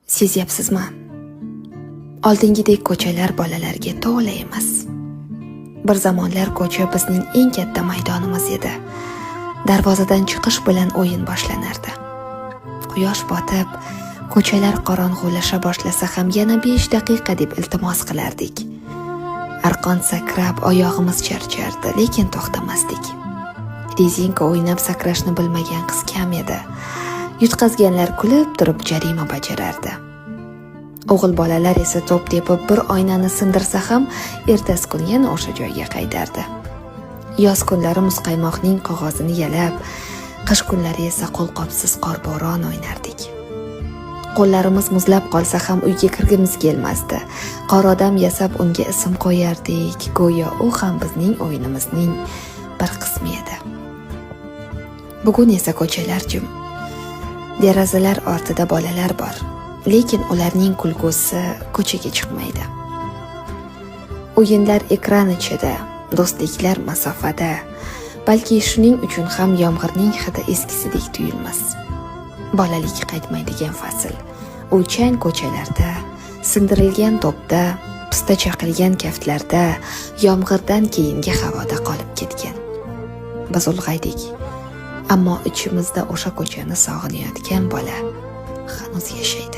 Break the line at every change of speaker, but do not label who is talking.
Sezyapsizmi? Oldingidek ko'chalar bolalarga to'la emas. Bir zamonlar ko'cha bizning eng katta maydonimiz edi. Darvozadan chiqish bilan o'yin boshlanardi. Quyosh botib, ko'chalar qorong'ulasha boshlasa ham yana 5 daqiqa deb iltimos qilardik. Arqon sakrab oyog'imiz charchardi, lekin to'xtamasdik. Rezinka o'ynab sakrashni bilmagan qiz kam edi. Yutqazganlar kulib turib jarima bajarardi. O'g'il bolalar esa to'p tepib bir oynani sindirsa ham ertasi kuni yana o'sha joyga qaytardi. Yoz kunlari muzqaymoqning qog'ozini yalab, qish kunlari esa qo'lqopsiz qorbo'ron o'ynardik. Qo'llarimiz muzlab qolsa ham uyga kirgimiz kelmasdi. Qor odam yasab unga ism qo'yardik, go'yo u ham bizning o'yinimizning bir qismi edi. Bugun esa ko'chalar jim. Derazalar ortida bolalar bor, lekin ularning kulgusi ko'chaga chiqmaydi. O'yinlar ekran ichida, do'stliklar masofada. Balki shuning uchun ham yomg'irning hidi eskisidek tuyulmas. Bolalik qaytmaydigan fasl. U chang ko'chalarda, sindirilgan to'pda, pista chaqilgan kaftlarda, yomg'irdan keyingi havoda qolib ketgan. Biz ulg'aydik, ammo ichimizda o'sha ko'chani sog'inayotgan bola hanuz yashaydi.